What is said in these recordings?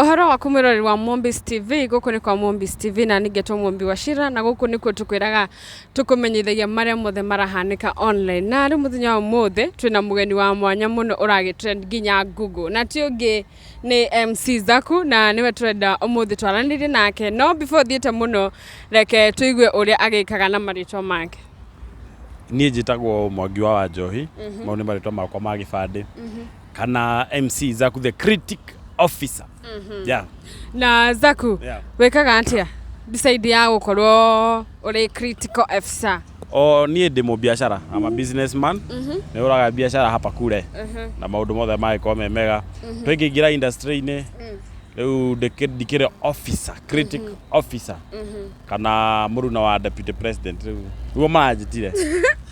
Ũhoro waku mwĩroreri wa Mombis TV, gũkũ nĩ kwa Mombis TV na nĩ ngetwo Mombi wa Shira, na gũkũ nĩkuo tũkwĩraga tũkũmenyithagia marĩa mothe marahanĩka online. Na rĩu mũthenya wa ũmũthĩ twĩna mũgeni wa mwanya mũno ũragĩ trend nginya Google, na ti ũngĩ nĩ MC Zaku, na nĩwe tũrenda ũmũthĩ twaranĩrie nake. No before thiĩte mũno, reke tũigue ũrĩa agĩkaga na marĩtwa make. Niĩ njĩtagwo Mwangi wa Wanjohi, mau nĩ marĩtwa makwa ma gĩbandĩ, kana MC Zaku the critic officer, yeah. Na Zaku, wĩkaga atĩa beside ya gũkorwo ũrĩ critical officer? O niĩ ndĩ mũbiacara, I'm a businessman, nĩ ũraga biacara hapa kule na maũndũ mothe magĩkorwo me mega. Tũingĩingĩra industry-inĩ rĩu ndikĩrĩ officer, critic officer, kana mũruna wa deputy president. Rĩu nĩguo maranjĩtire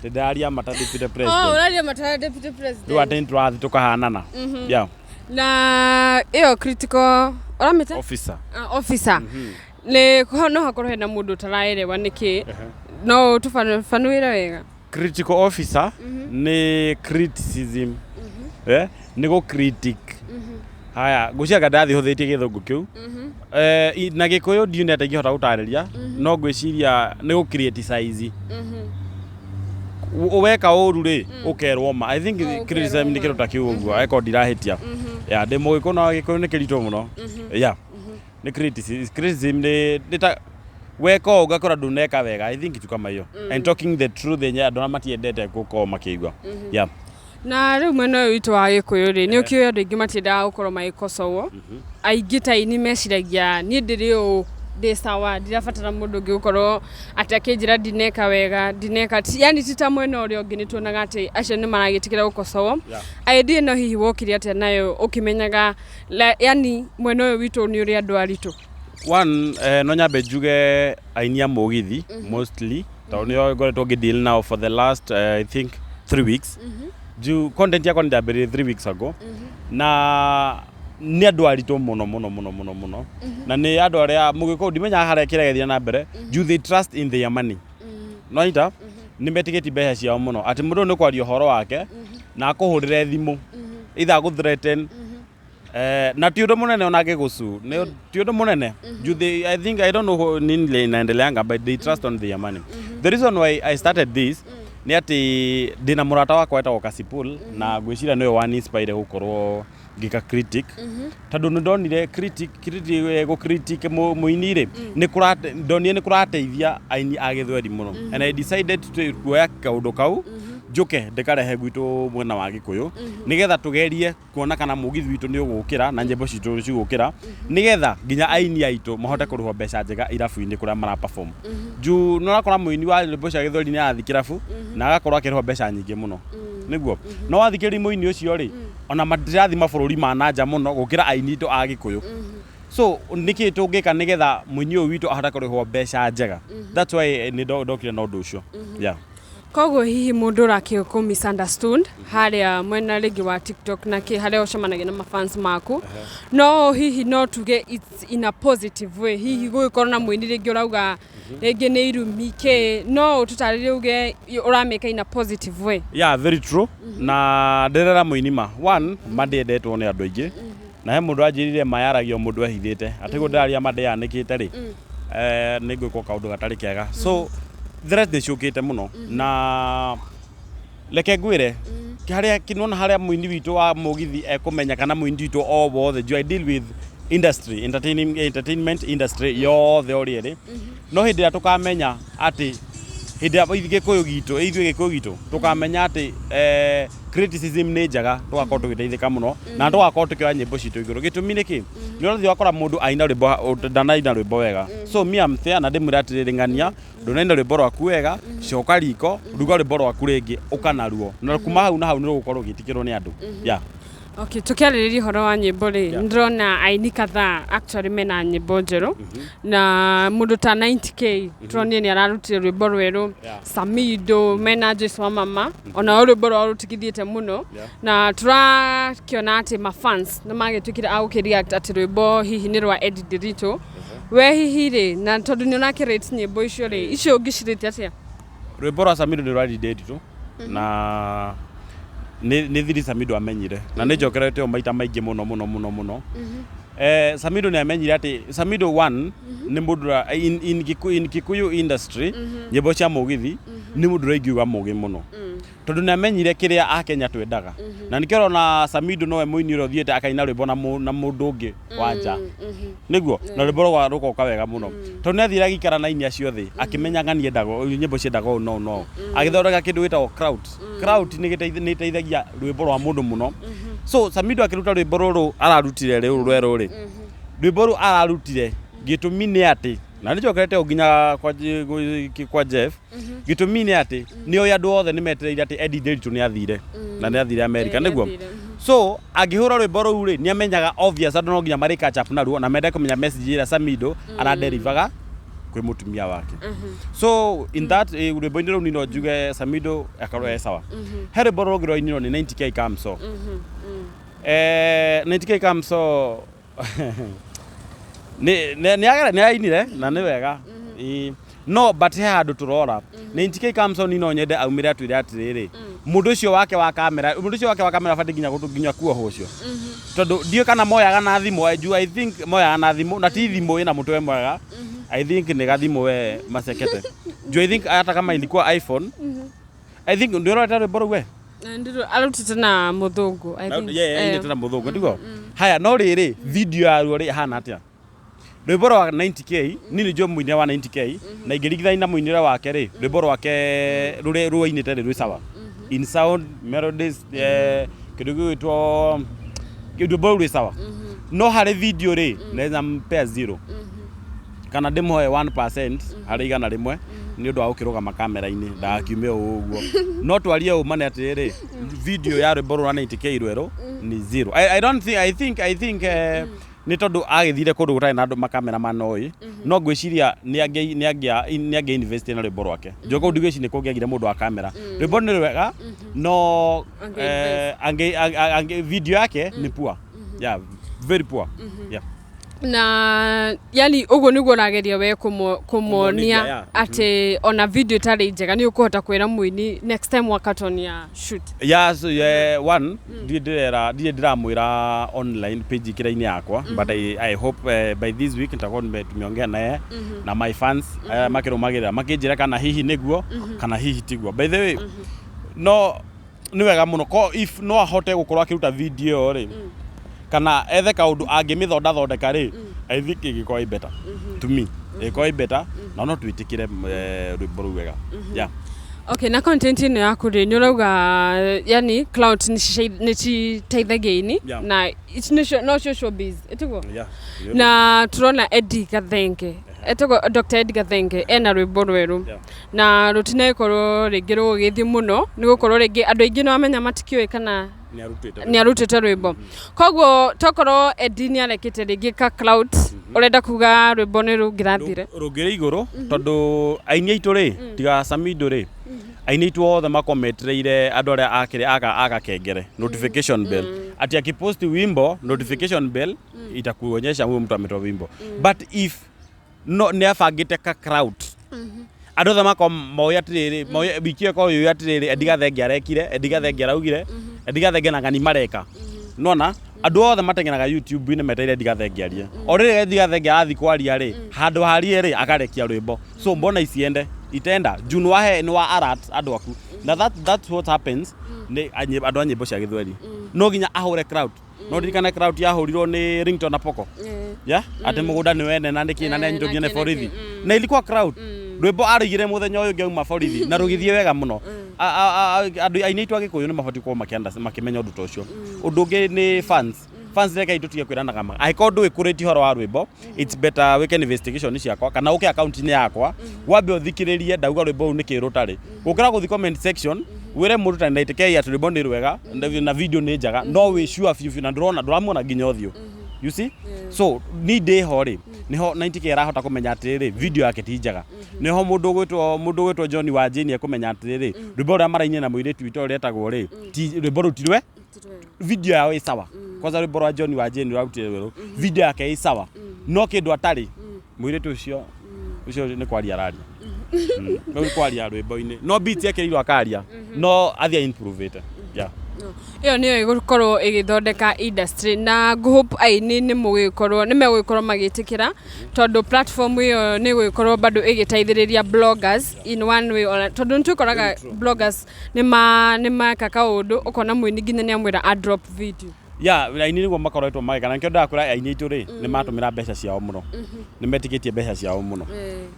ndĩraria mata deputy president. Ũraria matara deputy president. Rĩu atĩ nĩ tũrathiĩ tũkahanana, yeah. Na ĩyo critical ũramĩta? Officer. Ah, officer nĩ no hakorwo hena mũndũ ũtaraerewa nĩkĩ, no tũbanuĩre wega. Critical officer nĩ criticism, nĩ gũ critic. Haya, ngwĩciria ndathiĩ hũthĩtie gĩthũngũ kĩu. Na gĩkũyũ ndiũ nĩ atĩ ingĩhota gũtarĩria, no ngwĩciria nĩ gũ criticize. Weka ũru rĩ, ũkerwo ma. I think criticism nĩ kĩndũ ta kĩu ũguo, angĩkorwo ndirahĩtia. Ya ndĩ mũgĩkũyũ na gĩkũyũ nĩ kĩritũ mũno. Ya nĩ criticism, criticism nĩ ta weka ũũ ũgakora ndũneka wega. I think kitu kama hiyo, and talking the truth yenye andũ arĩa matiendete gũkorwo makĩigua, yeah. Na rĩu mwena ũyũ witũ wa gĩkũyũ rĩ, nĩ ũkĩũĩ andũ aingĩ matiendaga gũkorwo magĩkocowo. Aingĩ ta aini meciragia niĩ ndĩrĩ ũũ, ndĩ sawa, ndirabatara mũndũ ũngĩ gũkorwo atĩ akĩnjĩra ndineka wega, ndineka yani ti ta mwena ũrĩa ũngĩ nĩ tuonaga atĩ acio nĩ maragĩtĩkĩra gũkocowo. Idea ĩno hihi wokire atĩa nayo ũkĩmenyaga yani mwena ũyũ witũ nĩ ũrĩ andũ aritũ? One, no nyambe njuge aini a mũgithi mostly, tondũ nĩo ngoretwo ngĩ deal nao for the last I think 3 weeks, juu content yakwa nĩ ndambĩrĩrie 3 weeks ago, na nĩ andũ aritũ mũno mũno mũno mũno mũno, na nĩ andũ arĩa mũgĩkũyũ ndimenyaga harĩa kĩrĩa gĩthiĩ na mbere, juu they trust in their money. No nyita nĩ metĩkĩtie mbeca ciao mũno, atĩ mũndũ ũyũ nĩ kwaria ũhoro wake na akũhũrĩre thimũ either agũ threaten, na ti ũndũ mũnene ona angĩgũcu nĩ ti ũndũ mũnene, juu they, I think, I don't know nini inaendeleanga, but they trust on their money. The reason why I started this nĩ atĩ ndĩna mũrata wakwa wetagwo Kasipul, na ngwĩciria nĩwe wan inspire gũkorwo ngĩka critic, tondũ nĩ ndonire critic, gũ critic mũini rĩ, nĩ kũrate ndonire nĩ kũrateithia aini a gĩthweri mũno, and I decided to kuoya kaũndũ kau njũke ndĩkarehe gwitũ mwena wa gĩkũyũ, nĩgetha tũgerie kuona kana mũgithi witũ nĩ ũgũkĩra na nyĩmbo citũ cigũkĩra, nĩgetha nginya aini aitũ mahote kũrĩhwo mbeca njega irabu-inĩ kũrĩa mara perform, juu nĩ ũrakora mũini wa nyĩmbo cia gĩthweri nĩ arathiĩ kĩrabu na agakorwo akĩrĩhwo mbeca nyingĩ mũno, nĩguo no wathikĩrĩria mũini ũcio rĩ, ona matirathiĩ mabũrũri ma nanja mũno gũkĩra aini aitũ a gĩkũyũ. So nĩkĩ tũngĩka nĩgetha mũini ũyũ witũ ahote kũrĩhwo mbeca njega? That's why nĩ ndokire na ũndũ ũcio, yeah. Koguo hihi mũndũ ũrakĩ misunderstood harĩa mwena rĩngĩ wa TikTok na kĩ harĩa ũcemanagia na mafans maku, no hihi no tuge it's in a positive way, hihi gũgĩkorwo na mũini rĩngĩ ũrauga rĩngĩ nĩ irumi kĩ, no ũtũtarĩrie uge ũramĩka in a positive way? Yeah, very true. Na ndĩrera mũini ma one ma ndĩendetwo nĩ andũ aingĩ, na he mũndũ anjĩrire mayaragio mũndũ ehithĩte, atĩ guo ndĩraria ma ndĩyanĩkĩte rĩ, nĩ ngwĩkwo kaũndũ gatarĩ kega. So threat nĩ ciũkĩte mũno, na reke ngwĩre harĩa nĩwona harĩa mũini witũ wa mũgithi ekũmenya kana mũini witũ o wothe, juu I deal with industry, entertaining, entertainment industry yothe ũrĩa ĩrĩ. No hĩndĩ ĩrĩa tũkamenya atĩ hĩndĩ ĩrĩa gĩkũyũ gitũ, ithuĩ gĩkũyũ gitũ tũkamenya atĩ criticism nĩ njega, tũgakorwo tũgĩteithĩka mũno na tũgakorwo tũkĩoya nyĩmbo citũ igũrũ. Gĩtũmi nĩ kĩ? Nĩ ũrathiĩ ũgakora mũndũ aina rwĩmbo ndanaina rwĩmbo wega, so me am there na ndĩmwĩre atĩrĩrĩ, ng'ania ndũnaina rwĩmbo rwaku wega, coka riko, ruga rwĩmbo rwaku rĩngĩ, ũka naruo, na kuma hau na hau nĩ rũgũkorwo rũgĩtĩkĩrwo nĩ andũ, yeah. Okay, tukiarĩrĩria ũhoro wa nyĩmbo rĩ, nĩ ndĩrona aini kadhaa actually mena nyĩmbo njerũ, na mũndũ ta 90K tũronire nĩ ararutire rwĩmbo rwerũ. Samido mena Joyce wa mama, onao rwĩmbo rwao rũtigithiĩte mũno. Na tũrakĩona atĩ mafans nĩ magĩtuĩkire a gũkĩreact atĩ rwĩmbo hihi nĩ rwa Eddie Ndiritu. We hihi rĩ, na tondũ nĩ ũrakĩrate nyĩmbo icio rĩ, icio ũngĩcirate atĩa? Rwĩmbo rwa Samido nĩ rwa Ndiritu, na nĩ thiri Samido amenyire, na nĩ njokerete o maita maingĩ mũno mũno mũno mũno. Samido nĩ amenyire atĩ Samido one nĩ mũndũ in Kikuyu industry, nyĩmbo cia mũgithi, nĩ mũndũ ũrĩa ingiuga mũgĩ mũno, tondũ nĩ amenyire kĩrĩa akenya twendaga, na nĩkĩo ũrona Samido nowe mũini ũrĩa ũthiĩte akaina rwĩmbo na mũndũ ũngĩ wa nja nĩguo na rwĩmbo rũga rũgoka wega mũno, tondũ nĩ athire agĩikara na aini acio thĩ, akĩmenya ng'ani endaga nyĩmbo ciendaga ũũ no no agĩthondeka kĩndũ gĩtagwo crowd. Crowd nĩ ĩteithagia rwĩmbo rwa mũndũ mũno. So Samido akĩruta rwĩmbo rũrũ ararutire rĩu rwerũ rĩ, rwĩmbo rũu ararutire, gĩtũmi nĩ atĩ, na nĩ njokerete ũũ nginya kwa Jeff, gĩtũmi nĩ atĩ nĩ oĩ andũ othe nĩ metereire atĩ Eddie Nderitu nĩ athire na nĩ athire America. Nĩguo. Nĩ athire. So angĩhũra rwĩmbo rũu rĩ, nĩ amenyaga obvious andũ no nginya marĩ catch up naruo na mende kũmenya message ĩrĩa Samido araderiveraga kwĩ mũtumia wake. So in that rwĩmbo-inĩ rũu no njuge Samido akorwo e sawa. He rwĩmbo rũngĩ rwainirwo nĩ 90K Kamso. 90K Kamso nĩ ainire na nĩ wega. Ĩ, no but he handũ tũrora 90K Kamso, ni no nyende aumĩre atwĩre atĩrĩrĩ, mũndũ ũcio wake wa kamera abatiĩ nginya gũtũ nginya kuohwo ũcio, tondũ ndiũĩ kana moyaga na thimũ. I think moyaga na thimũ na ti thimũ ĩna mũtwe mwega. I think nĩ gathimũ we macekete juu I think hata kama ilikuwa iPhone, I think ndĩrorete rwĩmbo rũu we. Arutĩte na mũthũngũ, I think. Yeah, ainĩte na mũthũngũ ndiguo haya, no rĩrĩ video yaruo rĩ ĩhana atĩa? Rwĩmbo rwa 90K niĩ nĩ njũĩ mũinĩre wa 90K, na ingĩringithania na mũinĩre wake rĩ, rwĩmbo rwake rũrĩa rwainĩte rĩ rwĩ sawa in sound, melodies, kĩndũ gĩgwĩtwo rwĩmbo rũu rwĩ sawa, no harĩ video rĩ naweza mpea zero kana ndĩmũhe 1% harĩ 100 nĩ ũndũ wa gũkĩrũgama kamera-inĩ ndagakiume ũũ ũguo. No twarie ũma nĩ atĩrĩrĩ, video ya rwĩmbo rwa 90K rwerũ ni zero. I don't think I think nĩ tondũ agĩthire kũndũ gũtarĩ na andũ makamera manoĩ, no ngwĩciria nĩ angĩa invest na rwĩmbo rwake. Njũĩ kũu ndigwĩciria nĩ kũngĩagire mũndũ wa kamera. Rwĩmbo nĩ rwega, no video yake ni poor, yeah, very poor, yeah. Na yani ũguo nĩguo ũrageria we kũmonia Kũmonia, yeah. atĩ ona video ĩtarĩ njega nĩ ũkũhota kwĩra mũini next time wakatonia shoot. Yeah, so, yeah, one ndirĩ ndĩrera, ndirĩ ndĩramwĩra online page kĩra-inĩ yakwa, but I hope by this week nitakuwa tumeongea naye na my fans makĩrũmagĩrĩra makĩnjĩra kana hihi nĩguo kana hihi tiguo. By the way, no nĩ wega mũno ko if no ahote gũkorwo akĩruta video ĩyo rĩ, kana ethe kaũndũ angĩmĩthondathondeka rĩ, I think ĩngĩkorwo ĩ better to me, ĩngĩkorwo ĩ better na no twĩtĩkĩre rwĩmbo rũu wega, yeah. Okay, na content ĩno yaku rĩ, nĩ ũrauga yani clout nĩ citeithagia ini na ici nocio showbiz ĩtiguo? Yeah. Na turona Eddie Gathenge, etagwo Dr. Eddie Gathenge, ena rwĩmbo rwerũ na rũtinagĩkorwo rĩngĩ rũgĩthiĩ mũno, nĩ gũkorwo rĩngĩ andũ aingĩ nĩ wamenya matikĩũĩ kana nĩ arutĩte nĩ arutĩte rwĩmbo. Koguo tokorwo Eddie nĩ arekete rĩngĩ ka clout, ũrenda kuga rwĩmbo nĩ rũngĩrathire? Rũngĩrĩ igũrũ, tondũ aini aitũ rĩ, tiga Samido rĩ, aini aitũ othe makometereire andũ arĩa akĩrĩ aka kengere notification bell, ati akipost wimbo, notification bell itakuonyesha huyo mtu ametoa wimbo. But if no nĩ abangĩte ka crowd, andũ othe makorwo moĩ atĩrĩrĩ, moĩ wiki ĩyo ĩkorwo yũĩ atĩrĩrĩ, Eddie Gathenge arekire, Eddie Gathenge araugire, Eddie Gathenge na ng'ani mareka nona andũ othe mateng'eraga YouTube-inĩ metereire Eddie Gathenge arie. O rĩrĩa Eddie Gathenge arathiĩ kwaria rĩ, handũ harie rĩ, akarekia rwĩmbo. So mbona isiende itenda juu nĩ wahe nĩ wa alert andũ aku, na that's what happens nĩ andũ a nyĩmbo cia gĩthweri, no nginya ahũre crowd. No ririkane crowd yahũrirwo nĩ Ringtone na Poko, yeah, atĩ mũgũnda nĩ wene na nĩkĩ na na nĩanyitũkire nĩ kĩ na borithi. kĩ, Na ilikuwa crowd, rwĩmbo arũigire mũthenya ũyũ ũngĩ auma borithi na rũgĩthiĩ wega mũno. Andũ aini aitũ a gĩkũyũ nĩ mabatiĩ gũkorwo makĩmenya ũndũ ta ũcio. Ũndũ ũngĩ nĩ fans, rekei tũtige kwĩranaga ma angĩkorwo ndũĩ kũrĩti ũhoro wa rwĩmbo, it's better wĩke investigation ciakwa kana ũke account-inĩ yakwa wambe ũthikĩrĩrie ndauga rwĩmbo rũu nĩkĩ rũtarĩ, gũkĩra gũthiĩ comment section wĩre mũndũ ta 90K atĩ rwĩmbo nĩ rwega na video nĩ njega, no wĩ sure biũ biũ na ndũrona ndũramuona nginya ũthiũ, you see? So ni ndĩho rĩ, nĩho 90K arahota kũmenya atĩrĩrĩ, video yake ti njega. Nĩho mũndũ ũgwĩtwo John wa Jane ekũmenya atĩrĩrĩ, rwĩmbo rũrĩa marainire na mũirĩtu witũ ũrĩa etagwo rĩ, ti rwĩmbo rũu ti rwe video yao ĩ sawa. Kwanza rwĩmbo rwa John wa Jane rwarutire rwerũ, video yake ĩ sawa, no kĩndũ atarĩ mũirĩtu ũcio ũcio nĩ kwaria araria. Rĩu nĩ kwaria rwĩmbo-inĩ, no beat ekĩrĩirwo akaria, no athiĩ improve ĩte, yeah. Ĩyo nĩyo ĩgũkorwo ĩgĩthondeka industry, na ngũhope aini nĩ mũgĩkorwo nĩ megũgĩkorwo magĩtĩkĩra, tondũ platform ĩyo nĩ ĩgũgĩkorwo bado ĩgĩteithĩrĩria bloggers in one way or, tondũ nĩ twĩkoraga bloggers nĩ meka kaũndũ, ũkona mũini nginya nĩ amwĩra a drop video. Ya, aini nĩguo makoretwo magĩka, na nĩkĩo ndĩrakwĩra aini aitũ rĩ, nĩ matũmĩra mbeca ciao mũno, nĩ metĩkĩtie mbeca ciao mũno,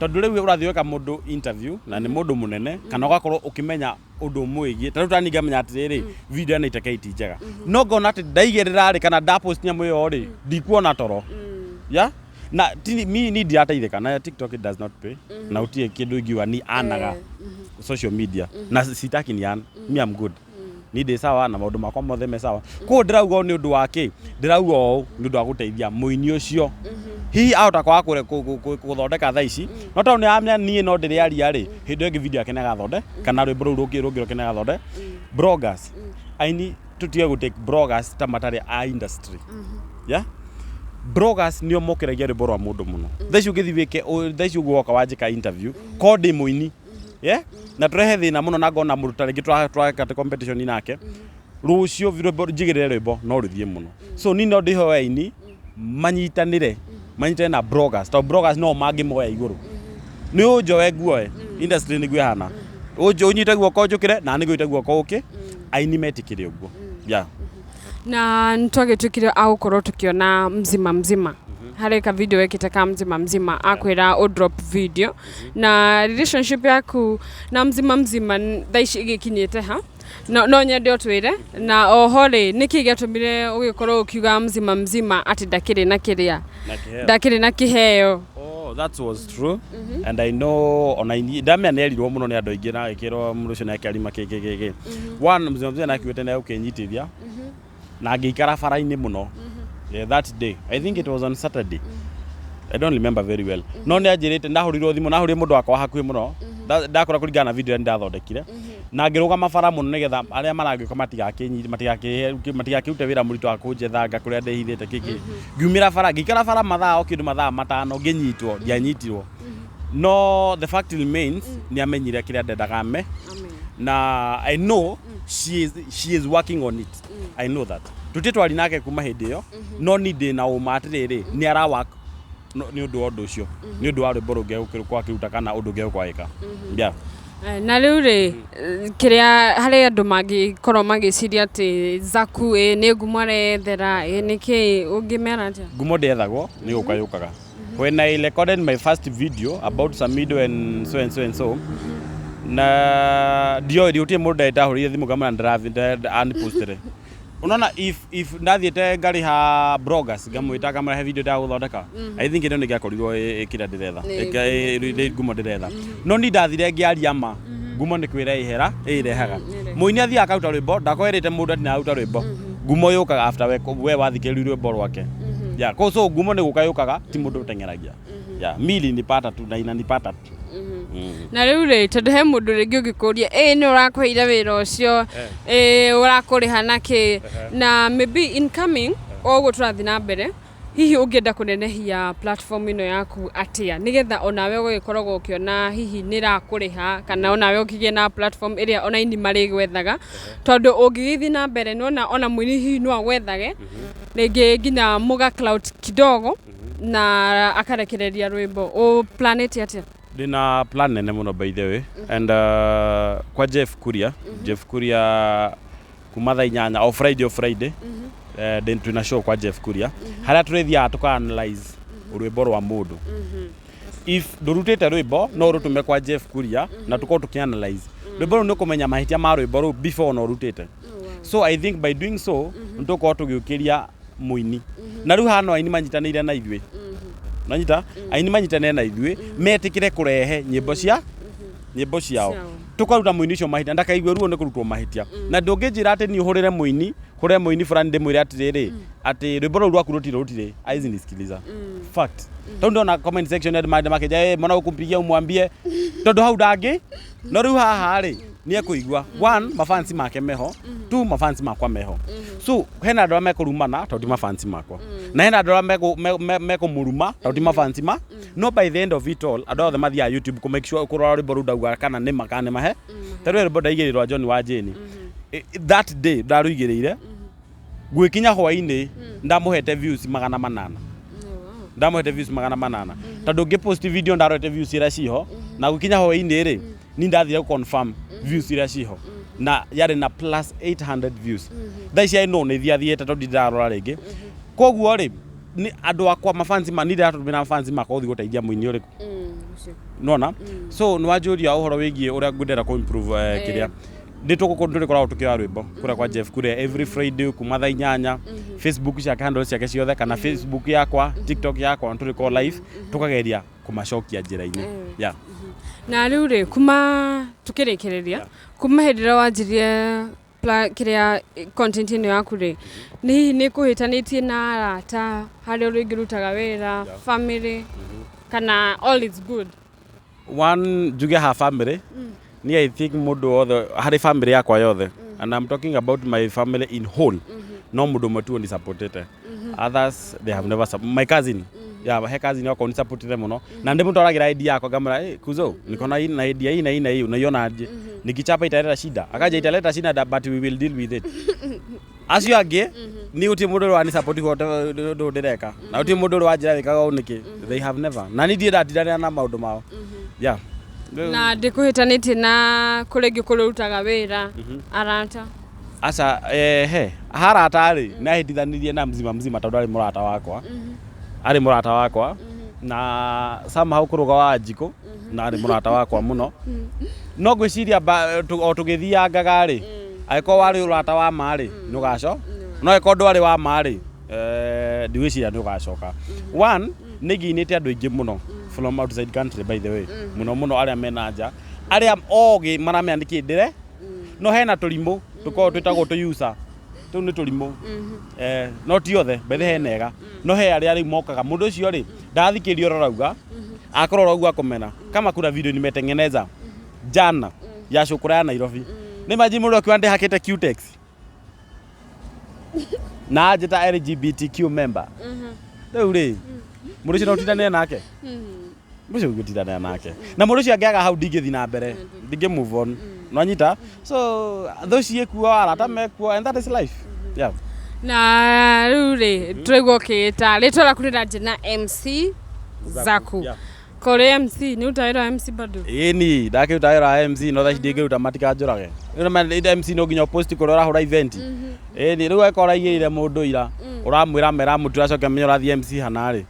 tondũ rĩu ũrathiĩ gwĩka mũndũ interview na nĩ mũndũ mũnene, kana ũgakorwo ũkĩmenya ũndũ ũmwĩgiĩ. Ta rĩu tani ngamenya atĩrĩrĩ, video ya 90K ti njega, no ngona atĩ ndaigĩrĩra rĩ, kana ndapost nyamũ ĩyo rĩ, ndikuona toro ya na ti mi ni ndirateithĩka na TikTok. It does not pay, na utie kĩndũ ingiuga ni anaga social media na sitaki ni an me, I'm good, ni ndĩ sawa na maũndũ makwa mothe me sawa. Koguo ndĩrauga ũũ nĩ ũndũ wa kĩ? Ndĩrauga ũũ nĩ ũndũ wa gũteithia mũini ũcio, hihi ahota kwaga gũthondeka thaa ici, no tondũ nĩ aramenya niĩ no ndĩrĩaria rĩ, hĩndĩ ĩyo ĩngĩ video yake nĩ agathonde, kana rwĩmbo rũu rũngĩ rũngĩ nĩ agathonde. Bloggers, aini, tũtige gũ take bloggers ta matarĩ a industry. Yeah, bloggers nĩo mokĩragia rwĩmbo rwa mũndũ mũno. Thaa ici ũngĩthiĩ wĩke thaa ici ũguo woka wanjĩka interview ko ndĩ mũini, yeah, na tũrehe thĩna mũno, na ngona mũndũ ta rĩngĩ tũreka competition nake rũciũ, rwĩmbo njigĩrĩre rwĩmbo no rũthiĩ mũno. So ni no ndĩhoe aini manyitanĩre na bloggers, tondũ bloggers no mangĩmoya igũrũ. Nĩ ũnjoe nguoe industry nĩguo ĩhana, ũnyite guoko njũkĩre, na nĩ ngũnyite guoko ũkĩ. Aini metĩkĩre ũguo, yeah. Na nĩ twagĩtuĩkire a gũkorwo tũkĩona Mzima Mzima, harĩ ka video wekĩte ka Mzima Mzima akwĩra ũ drop video. Na relationship yaku na Mzima Mzima thaa ici ĩgĩkinyĩte ha? No nyende ũtwĩre. Na oho rĩ, nĩkĩ gĩatũmire ũgĩkorwo ũkiuga Mzima Mzima atĩ ndakĩrĩ na kĩrĩa Na kĩheo. Ndakĩrĩ na kĩheo? Oh, that was true. And I know ona ndamenya nĩ erirwo mũno nĩ andũ aingĩ, na agĩkĩrwo mũndũ ũcio nĩ akĩarima kĩ kĩ kĩ kĩ. One, Mzima Mzima nĩakiugĩte nĩ egũkĩnyitithia na ngĩikara bara-inĩ mũno. Yeah, that day. I think it was on Saturday. I don't remember very well. No nĩ anjĩrĩte, ndahũrirwo thimũ, nahũrire mũndũ wakwa wa hakuhĩ mũno. Ndakora kũringana na video ĩrĩa ndathondekire. Na ngĩrũgama bara mũno nĩgetha arĩa marangĩũka matigakĩrute wĩra mũritũ wa kũnjethanga kũrĩa ndĩhithĩte kĩkĩ. Ngiumĩra bara, ngĩikara bara mathaa o kĩndũ mathaa 5, ngĩnyitwo, ndianyitirwo. No the fact remains, nĩ amenyire kĩrĩa ndendaga ame, na I know she is working on it. I know that tũtirĩ twari nake kuma hĩndĩ ĩyo, no ni ndĩ na ũma atĩrĩrĩ, nĩ ara work nĩ ũndũ wa ũndũ ũcio, nĩ ũndũ wa rwĩmbo rũngĩ egũkorwo akĩruta kana ũndũ ũngĩ egũkorwo agĩka, yeah. Na rĩu rĩ, kĩrĩa harĩ andũ mangĩkorwo magĩciria atĩ Zaku ĩ nĩ ngumo arethera, ĩ nĩ kĩ, ũngĩmera atĩa? Ngumo ndĩethagwo, nĩ gũka yũkaga. When I recorded my first video about Samido and so and so and so, na ndioĩ, gũtirĩ mũndũ ndahũrĩire thimũ ngamwĩra ndĩrathiĩ anipostire. Unaona, if ndathiĩte ngarĩha bloggers, ngamwĩta, ngamũrehe he video ndagũthondeka, I think ĩno nĩ ĩngĩakorirwo ĩ kĩrĩa ndĩretha. Nĩ ngumo ndĩretha, no ni ndathire ngĩaria ma. Ngumo nĩ kwĩra ĩhera ĩrehaga. Mũini athiaga akaruta rwĩmbo, ndakwerĩte mũndũ atĩ nĩaruta rwĩmbo. Ngumo yũkaga after we wathikĩrĩria rwĩmbo rwake, yeah. So ngumo nĩ gũka yũkaga, ti mũndũ ũteng'eragia. Yeah, mi ilinipata tu na inanipata tu. Na rĩu rĩ, tondũ he mũndũ rĩngĩ ũngĩkũria, ĩ nĩ ũrakũheire wĩra ũcio, ĩ ũrakũrĩha na kĩ, na maybe incoming o ũguo tũrathiĩ na mbere, hihi ũngĩenda kũnenehia platform ĩno yaku atĩa, nĩgetha onawe ũgagĩkoragwo ũkĩona hihi nĩ ĩrakũrĩha, kana onawe ũkĩgĩe na platform ĩrĩa ona aini marĩgwethaga? Tondũ ũngĩgĩthiĩ na mbere, nĩwona ona mũini hihi no agwethage rĩngĩ nginya mũga clout kidogo na akarekereria rwĩmbo. Ũ planĩte atĩa? Ndĩna plan nene mũno, by the way, and kwa Jeff Kuria, Jeff Kuria, kuma thaa 8 o Friday twĩna show kwa Jeff Kuria, harĩa tũrĩthiaga tũka analyze rwĩmbo rwa mũndũ. If ndũrutĩte rwĩmbo, no ũrũtũme kwa Jeff Kuria na tũkorwo tũkĩ analyze rwĩmbo rũu, nĩ ũkũmenya mahĩtia ma rwĩmbo rũu before ona ũrutĩte. So I think by doing so, nĩ tũgũkorwo tũgĩũkĩria mũini. Na rĩu haha no aini manyitanĩire na ithuĩ, nanyita aini manyitanĩre na ithuĩ, metĩkĩre kũrehe nyĩmbo ciao, Ciao. Tũkaruta mũini ũcio mahĩtia, ndakaigue ruo nĩ kũrutwo mahĩtia. Na ndũngĩnjĩra atĩ niĩ hũrĩre mũini, hũrĩre mũini fulani, ndĩmwĩre atĩrĩrĩ, atĩ rwĩmbo rũu rwaku rũtirĩ aizi nisikiliza fact, tondũ ndona comment section andũ mande makĩnja, "Eh, mbona ũkũmpigia umwambie?" Tondũ hau ndangĩ. No rĩu haha rĩ, nĩ ekũigua, one, mafansi make meho, two, mafansi makwa meho. So hena andũ arĩa mekũrumana tondũ ti mafansi makwa, na hena andũ arĩa mekũmũruma tondũ ti mafansi ma. No by the end of it all, andũ othe mathiaga YouTube kũ make sure kũrora rwĩmbo rũu ndauga kana nĩ ma kana nĩ mahe. Ta rĩu rwĩmbo ndaigĩrĩrwo John wa Jane. That day ndarũigĩrĩire, gwĩkinya hwainĩ ndamũhete views 800. Ndamũhete views 800 tondũ ngĩpost video ndarorete views iria ciho, na gwĩkinya hwainĩ rĩ, ni ndathire confirm views iria ciho na yarĩ na plus 800 views. Thaa ici no nĩ thiathiĩte tondũ ndirarora rĩngĩ. Koguo rĩ, nĩ andũ akwa mafansi ma nĩ ndĩratũmĩra mafansi makwa gũthiĩ gũteithia mũini ũrĩkũ. Ũcio. Nona so nĩ wanjũria ũhoro wĩgiĩ ũrĩa ngwendera kũ improve kĩrĩa ndĩ tũgũkũ tũrĩkoragwo tũkĩoya rwĩmbo kũrĩa kwa Jeff kũrĩa every Friday kuma thaa 8, Facebook ciake, handle ciake ciothe, kana Facebook yakwa, TikTok yakwa, tũrĩkorwo live tũkageria kũmacokia njĩra-inĩ, yeah. Na rĩu rĩ, kuma tukĩrĩkĩrĩria, kuma hĩndĩ ĩrĩa wanjirie kĩrĩa content ĩno yaku rĩ, nĩ hihi nĩ kũhĩtanĩtie na arata harĩa rĩngĩ rutaga wĩra, family, kana all is good? One, njuge ha family ni I think mũndũ wothe harĩ family yakwa yothe, and I'm talking about my family in whole, no mũndũ ũmwe tu ũnisupportete. Others, they have never my cousin, yeah, he cousin yakwa unisupportete mũno na ndĩmũtwaragĩra idea yakwa, ngamwĩra, "Hey, kuzo, niko na hii na idea hii na hii na hii, unaiona aje? Nikichapa italeta shida?" Akaja, "Italeta shida, but we will deal with it." Acio angĩ ni gũtirĩ mũndũ ũrĩ wani support ũndũ ndĩreka, na gũtirĩ mũndũ ũrĩ wanjĩra wĩkaga ũũ nĩkĩ. They have never, na niĩ ndirĩ ndatindanĩra na maũndũ mao, yeah. Na ndĩkũhĩtanĩtie na kũrĩa ingĩ kũrĩa ũrutaga wĩra, arata? Aca, he harata rĩ, nĩ ahĩtithanirie na mzima mzima tondũ arĩ mũrata wakwa, arĩ mũrata wakwa na somehow kũrũga wa njikũ na arĩ mũrata wakwa mũno, no ngwĩciria o tũgĩthiangaga rĩ, angĩkorwo warĩ ũrata wa ma rĩ, nĩ ũgaco, no angĩkorwo ndwarĩ wa ma rĩ, ndigwĩciria nĩ ũgacoka. One, nĩ ngĩinĩte andũ aingĩ mũno from outside country, by the way, mũno mũno arĩa mena nja, arĩa ogĩ maramenya nĩkĩ ndĩre, no hena tũrimũ tũkoragwo twĩtagwo tũ user, tũu nĩ tũrimũ, no ti othe bethe, he nega, no he arĩa rĩu mokaga mũndũ ũcio rĩ, ndathikĩria ũrĩa ũrauga, akorwo ũrauga kũmena kama kuna video nimetengeneza jana ya cukura ya Nairobi, nĩ imagine mũndũ akiuga ndĩhakĩte Cutex na anjĩta LGBTQ member. Rĩu rĩ, mũndũ ũcio no ũtindanĩre nake? Mũndũ ũcio ũngĩtindanĩra nake na mũndũ ũcio angĩaga hau, ndingĩthiĩ na mbere, ndingĩ move on, nwanyita? So thũ ciĩkuo, arata mekuo, and that is life, yeah. Na rĩu rĩ, tũraigua ũkĩĩta rĩtwa rĩaku rĩranjia na MC Zaku. Yeah. Kũrĩ MC nĩ ũruta wĩra wa MC bado? Ĩni ndakĩruta wĩra wa MC, no thaa ici ndingĩruta, matikanjũrage. Rĩu MC no nginya ũpost kũrĩa ũrahũra event. Ĩni rĩu angĩkorwo ũraigĩrĩire mũndũ ira, ũramwĩra mera mũtu, acoke amenye ũrathiĩ MC hana rĩ,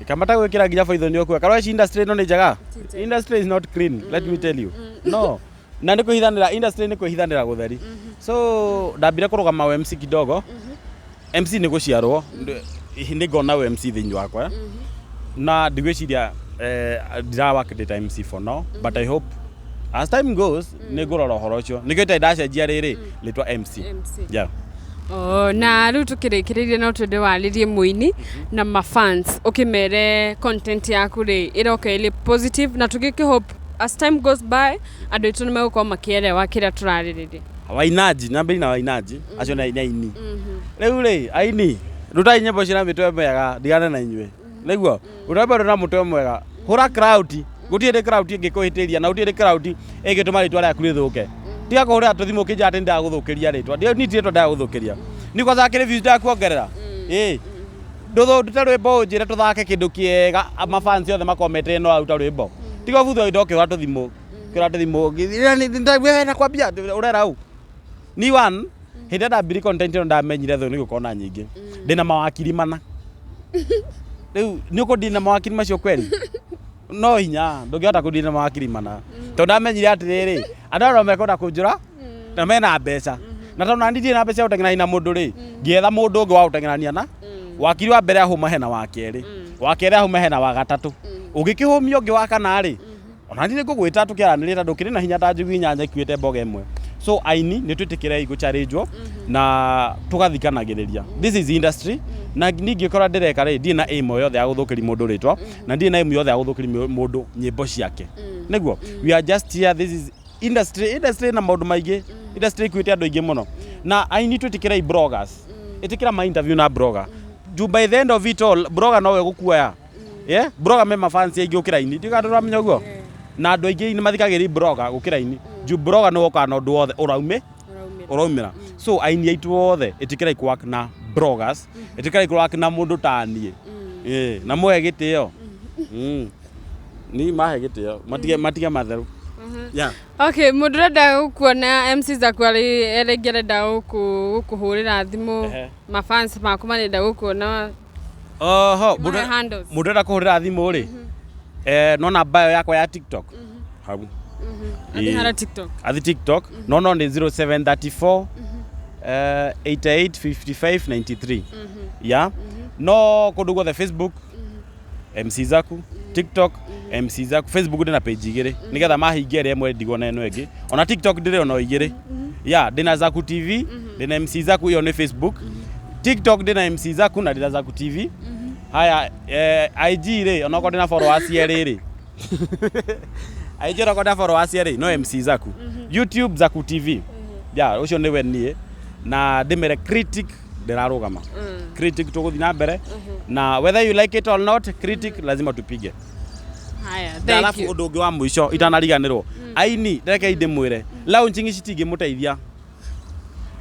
kamata gwĩkĩra nginya poison ũkue karwa. Ici industry ĩno nĩ njega? Industry is not clean, let me tell you. No na nĩ kwĩhithanĩra, industry nĩ kwĩhithanĩra gũtheri. So ndambire kũrũgama wa MC kidogo. MC nĩ gũciarwo, nĩ ngona wa MC thĩinĩ wakwa, na ndigwĩciria ndira work data MC for now, but I hope as time goes nĩ ngũrora ũhoro ũcio, nĩkĩo itarĩ ndacenjia rĩrĩ rĩtwa MC. MC. Yeah. Oh, na rĩu tũkĩrĩkĩrĩria, no twende warĩrie mũini na mafans, ũkĩmere content yaku rĩ ĩroka ĩrĩ positive, na tũgĩkĩ hope as time goes by andũ aitũ nĩ megũkorwo makĩerewa kĩrĩa tũrarĩrĩria. Wainaji nambĩri na wainaji acio nĩ aini. Rĩu rĩ, aini, rutai nyĩmbo ciĩna mĩtwe mĩega, ndigane na inyuĩ nĩguo rutai rwĩmbo rwĩna mũtwe mwega, hũra crowd. Gũtirĩ hĩndĩ crowd ĩngĩkũhĩtĩria, na gũtirĩ hĩndĩ crowd ĩngĩtũma rĩtwa rĩaku rĩthũke. Tiga kũhũrĩra tũthimũ ũkĩnjĩra atĩ nĩndagũthũkĩria rĩtwa. Niĩ ti rĩtwa ndagũthũkĩria, ni kwanza kĩrĩ views ndakuongerera ĩ ndute rwĩmbo, ũnjĩre tũthake kĩndũ kĩega, mafans othe makorwo metereire no aruta rwĩmbo. Tiga ũbutho indo ũkĩhũra tũthimũ, kĩhũra tũthimũ nakwambia ũrera ũ. Ni one hĩndĩ ĩrĩa ndambiri content ĩno, ndamenyire thũ nĩ gũkorwo na nyingĩ, ndĩna mawakiri mana. Rĩu nĩ ũkũndina na mawakiri macio kweri? No hinya ndũngĩhota kũndina na mawakiri mana, tondũ ndamenyire atĩrĩrĩ, andũ aya no mekwenda kũnjũra na mena mbeca, na tondũ nani ndirĩ na mbeca cia gũteng'erania na mũndũ rĩ, ngĩetha mũndũ ũngĩ wa gũteng'erania na wakiri. Wa mbere ahũma, hena wa kerĩ, wa kerĩ ahũma, hena wa gatatũ, ũngĩkĩhũmia ũngĩ wa kana rĩ, ona niĩ nĩngũgwĩta tũkĩaranĩria, tondũ ũkĩrĩ na hinya ta njugu inyanya ikuĩte mboga ĩmwe. So aini, nĩ twĩtĩkĩrei gũcharĩnjwo na tũgathikanagĩrĩria. This is industry, na ningĩkorwo ndĩreka rĩ, ndirĩ na aim o yothe ya gũthũkĩria mũndũ rĩtwa, na ndirĩ na aim yothe ya gũthũkĩria mũndũ nyĩmbo ciake. Nĩguo we are just here. This is industry. Industry na maũndũ maingĩ, industry ikuĩte andũ aingĩ mũno. Na aini, twĩtĩkĩrei bloggers, ĩtĩkĩra ma interview na blogger juu by the end of it all blogger nowe gũkuoya. Yeah, blogger me mafans aingĩ gũkĩra aini, ndiga andũ ũramenya ũguo, na andũ aingĩ nĩ mathikagĩrĩria blogger gũkĩra aini, juu blogger nĩ wokaga na ũndũ wothe ũraume. Ũraumĩra. Ũraumĩra. So aini aitũ othe, ĩtĩkĩrai kũ work na bloggers, ĩtĩkĩrai kũ work na mũndũ ta niĩ. Ĩĩ, na mũhe gĩtĩo. Ni mahe gĩtĩo, matige matige matheru. Yeah. Okay, mũndũ ũrenda gũkuona MC Zaku arĩ rĩngĩ arenda gũkũhũrĩra thimũ, mafans maku marenda gũkuona. Oho, Mahe mũndũ handles. Mũndũ ũrenda kũhũrĩra thimũ rĩ, no namba ĩyo yakwa ya TikTok hau. Athiĩ harĩa TikTok. Athi TikTok, no nĩ 0734 88 55 93. Yeah. No kũndũ guothe, Facebook MC Zaku, TikTok MC Zaku, Facebook ndĩna page igĩrĩ nĩgetha mahingia ĩrĩa ĩmwe ndigwo na ĩno ĩngĩ. Ona TikTok ndĩrĩ ona igĩrĩ. Yeah, ndĩna Zaku TV, ndĩna MC Zaku, ĩyo nĩ Facebook. TikTok ndĩna MC Zaku na ndĩna Zaku TV. Haya, IG rĩ, onokorwo ndĩna followers erĩ rĩ. IG onokorwo ndĩna followers erĩ, no MC Zaku. YouTube Zaku TV. Yeah, ũcio nĩwe niĩ. Na ndĩmere critic ndĩrarũgama. Critic tũgũthiĩ na mbere. Na whether you like it or not, critic lazima tupige. Haya, Na thank alafu you. ũndũ ũngĩ wa mũico itanariganĩrwo, aini rekei ndĩmwĩre, launching ici citingĩmũteithia.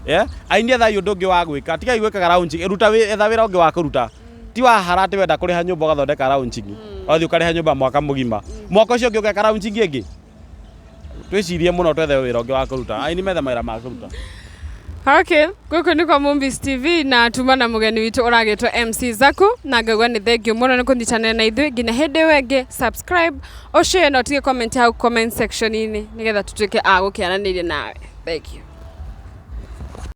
Yeah? Aini, ethai ũndũ ũngĩ wa gwĩka, tigai gwĩkaga launching. Ruta etha wĩra ũngĩ wa kũruta, ti wahara atĩ wenda kũrĩha nyũmba ũgathondeka launching, ũgathiĩ ũkarĩha nyũmba mwaka mũgima, mwaka ũcio ũngĩ ũgeka launching ĩngĩ. Twĩcirie mũno, twethe wĩra ũngĩ wa kũruta. Aini methe mawĩra ma kũruta. Okay, gũkũ nĩ kwa Mombis TV na tuma na mũgeni witũ ũragĩtwo MC Zaku, na ngauga nĩ thank you mũno nĩ kũnyitanĩra na ithuĩ nginya hĩndĩ ĩyo ĩngĩ. Subscribe, ũshare na ũtige comment hau comment section-inĩ nĩgetha tũtuĩke a gũkĩaranĩria nawe. Thank you.